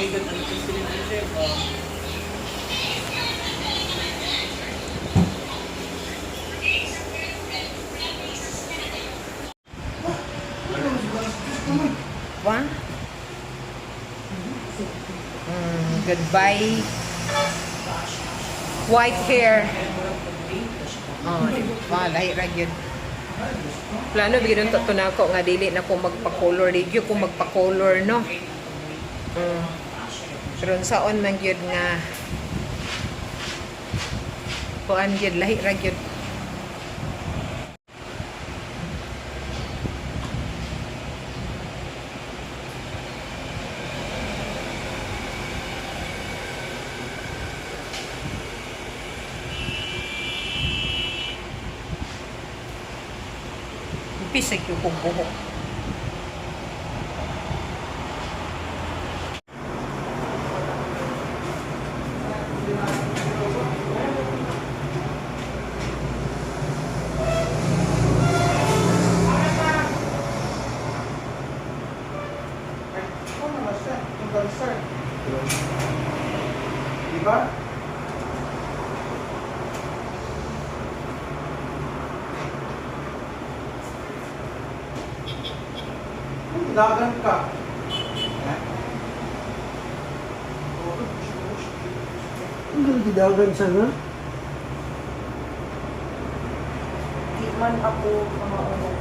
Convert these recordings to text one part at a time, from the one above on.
My God, ang president chef. Oh. Wa? Goodbye. White hair. Oh, di ba? Lahi ra gyud. Plano bigyan to nako nga dili na ko magpa-color, di gyud ko magpa-color, no. Pero unsaon man gyud nga kuan gyud, lahi ra gyud. Bisag yung kong buhok. Ano na siya? Yung concern. Di ba? Kung dagan ka. Ang gidagan sa nga? Di man ako kamao.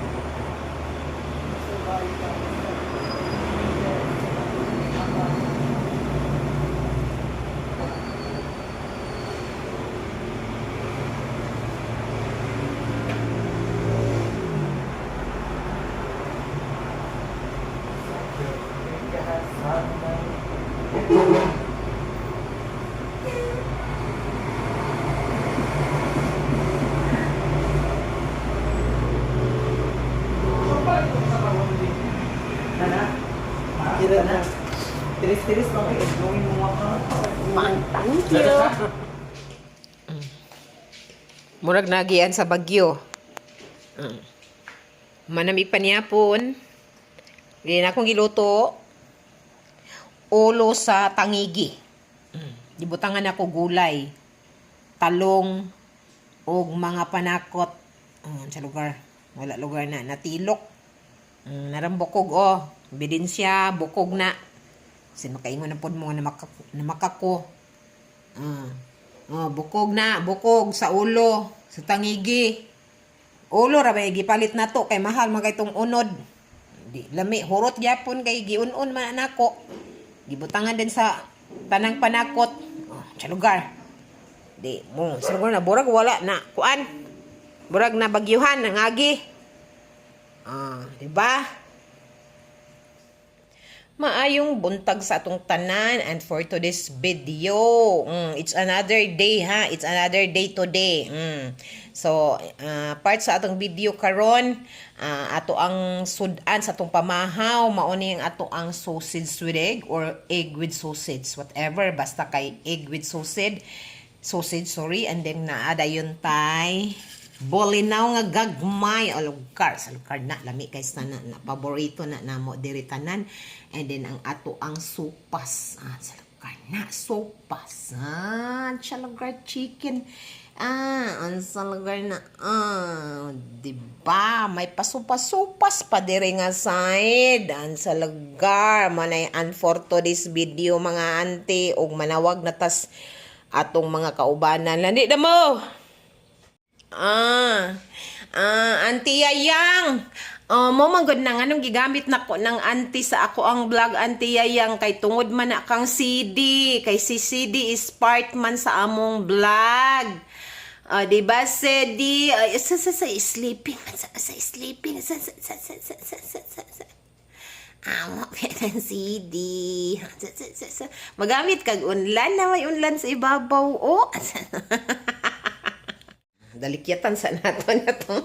So, paano kung sa kawan din? Nana? Tira na. Tiris-tiris lang kayo. Gawin mo ka. Thank you. Murag nagian sa Bagyo. Manami pa niyapon. Di na akong giluto. Ulo sa tangigi. Gibutangan ako gulay. Talong og mga panakot. Sa lugar. Wala lugar na. Natilok. Narambukog oh. Ebidensya, bukog na. Kasi makaingon na pod mo nga namakako. Ah. Oh, bukog na, bukog sa ulo, sa tangigi. Ulo ra ba gipalit na to kay mahal man kay tong unod. Di lami hurot gyapon kay giun-un man nako. Gibutangan din sa tanang panakot. Oh, sa lugar. Di mo, sa lugar na burag wala na kuan. Burag na bagyuhan ang agi. Ah, di ba? Maayong buntag sa atong tanan and for today's video. It's another day ha. It's another day today. So, part sa atong video karon, ato ang sudan sa atong pamahaw, mao ni ang ato ang sausage with egg or egg with sausage, whatever, basta kay egg with sausage. Sausage, sorry, and then naa dayon tay bolinaw nga gagmay o lugar sa lugar na lami kay sana na paborito na namo diri tanan, and then ang ato ang sopas, sa lugar na sopas, sa lugar chicken, ang sa lugar na, di ba may pasupas-supas pa diri nga side ang sa lugar manay. And for today's video, mga auntie, og manawag na tas atong mga kaubanan, landi na mo. Auntie Yayang. Oh, mo man gud na nganong gigamit nako ng auntie sa ako ang vlog, Auntie Yayang, kay tungod man na kang CD, kay si CD is part man sa among vlog. Ah, di ba CD? Ay, sa sleeping sa sleeping sa. Amo ng CD. Sa. Magamit kag unlan na may unlan sa ibabaw. Oh. Dalikyatan sa nato na to.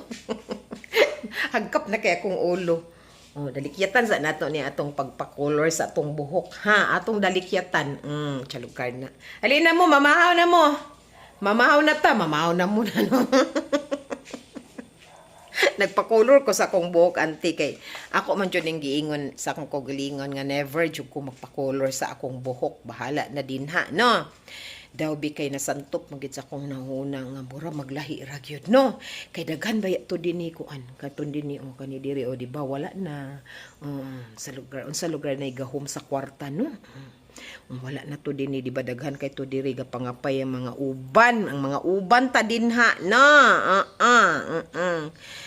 Hagkap na kaya kong ulo. Oh, dalikyatan sa nato ni atong pagpa-color sa atong buhok ha. Atong dalikyatan. Chalukar na. Alina mo, mamahaw na mo. Mamahaw na ta, mamahaw na mo na no. Nagpa-color ko sa akong buhok, auntie, kay ako man jud ning giingon sa akong kaugalingon nga never jud ko magpa-color sa akong buhok, bahala na dinha, no? Daw bi kay nasantop magid sa akong nahuna nga mura maglahi ra gyud, no? Kay daghan baya to dinhi, kuan katon dinhi, o kani diri, o di ba wala na, sa lugar, unsa lugar na gahom sa kwarta, no? Wala na to dinhi, di ba daghan kay to diri gapangapay ang mga uban, ang mga uban ta dinha na.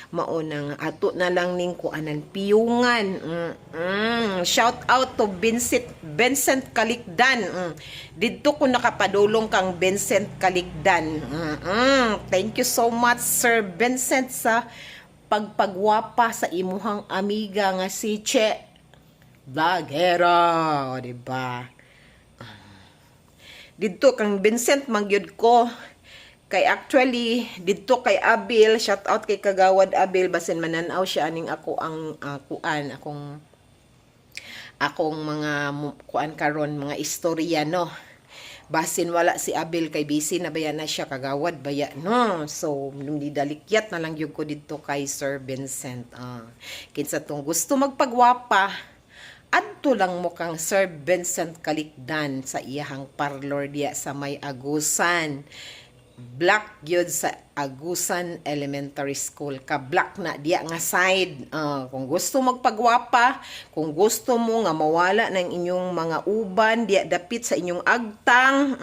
Mao na nga ato na lang ning kuanan, piyungan. Shout out to Vincent Vincent Kalikdan. Didto ko nakapadulong kang Vincent Kalikdan. Thank you so much, Sir Vincent, sa pagpagwapa sa imuhang amiga nga si Che Vlogera, o, di ba? Didto kang Vincent mangyud ko. Kay actually didto kay Abil, shout out kay Kagawad Abil, basin mananaw siya aning ako ang kuan akong akong mga kuan karon, mga istorya, no? Basin wala si Abil kay busy na baya na siya, kagawad baya, no? So nidalikyat na lang gyud ko didto kay Sir Vincent. Kinsa tong gusto magpagwapa, adto lang mo kang Sir Vincent Kalikdan sa iyahang parlor diya sa may Agusan. Black gyud sa Agusan Elementary School. Ka black na diya nga side. Kung gusto magpagwapa, kung gusto mo nga mawala ng inyong mga uban diya dapit sa inyong agtang,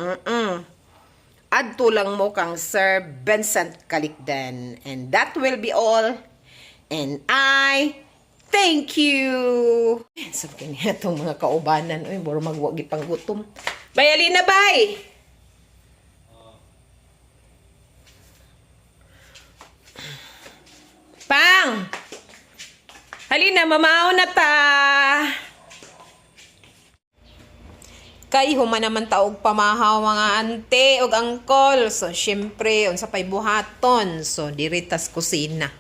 adto lang mo kang Sir Vincent Kalikdan. And that will be all. And I thank you. Sa kanya itong mga kaubanan, uy, buro magwagi pang gutom. Bay, alina, bay! Pang! Halina, mamaw na ta! Kay human naman taog pamahaw, mga ante ug angkol. So syempre unsa pay buhaton. So diri tas kusina.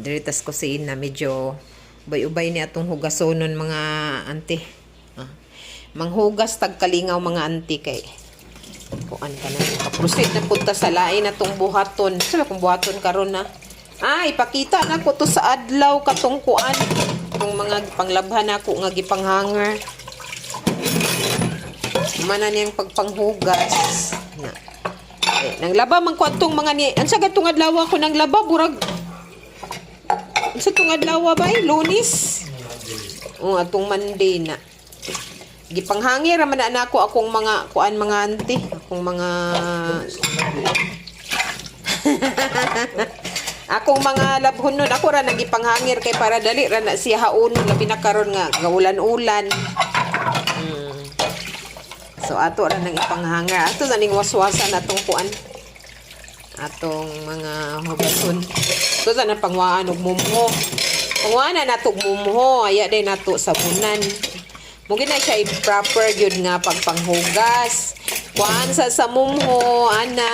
Diri tas kusina, medyo ubay-ubay ni atong hugasonon, mga ante. Manghugas tag kalingaw, mga ante, kay kuan ka na. Proceed na punta sa lain atong buhaton. Sa kung buhaton karon na. Ipakita na ko to sa adlaw katong kuan. Itong mga panglabhan nako nga gipanghanger. Mana niyang pagpanghugas. Na. Eh, nang laba man ko atong mga ni. Unsa gatong adlaw ko nang laba, burag. Unsa tong adlaw ba eh? Lunes. O atong Monday na. Gipanghangir ra man na nako akong mga kuan, mga ante, akong mga labhon nun. Ako ra nagipanghangir kay para dali ra na siya haonon, labi na karon nga gaulan-ulan. So ato ra nang ipanghangir. Ato na ning waswasan atong kuan. Atong mga hugason. So sa nang pangwaan og mumho. Pangwaan na nato og mumho, aya day nato sabunan. Mugin na siya i-proper gyud nga pagpanghugas. Kuan sa mumho, ana.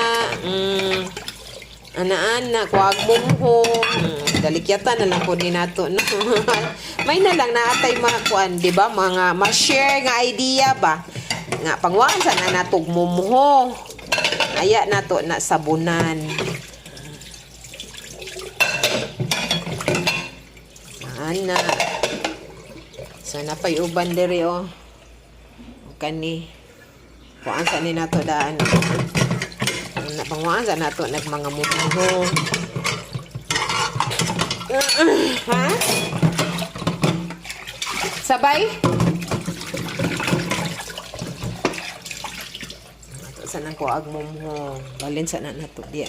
Ana-ana, kuag mumho. Dalikyatan na lang po ni nato, no? May na lang naatay mga kuan, di ba? Mga ma-share nga idea ba? Nga pangwaan sa na natog mumho. Aya nato na sabunan. Ana. So napay uban diri oh. Kani. Kuan sa ni nato daan. Na pangwaan sa nato nagmanga mumho. Ha? Sabay? Ato sa nang kuag mumho. Balin sa na nato diya.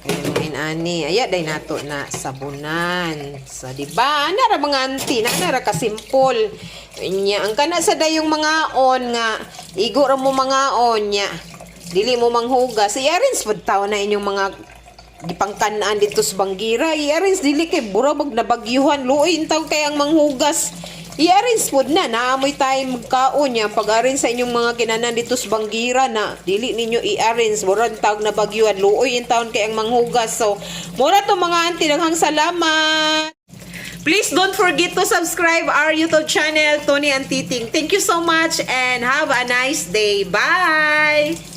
Kaya mga inani, aya day nato na sabunan. So, di ba? Ana ra mga auntie, na ana ra ka simple. Nya, ang kana sa dayong mga on nga igo ra mo mga on nya. Dili mo manghugas. I-arrange pud taw na inyong mga gipangkanaan dito sa Banggira. I-arrange dili kay bura mag nabagyuhan, luoy taw kay ang manghugas. I-arrange pod na, naamoy tayo magkaon niya. Pag-arrange sa inyong mga kinanan dito sa Banggira na, dili ninyo i-arrange. Mura ang tawag na bagyuhan, luoy in taon kay ang manghugas. So, mura to mga auntie, daghang salamat! Please don't forget to subscribe our YouTube channel, Tony and Titing. Thank you so much and have a nice day. Bye!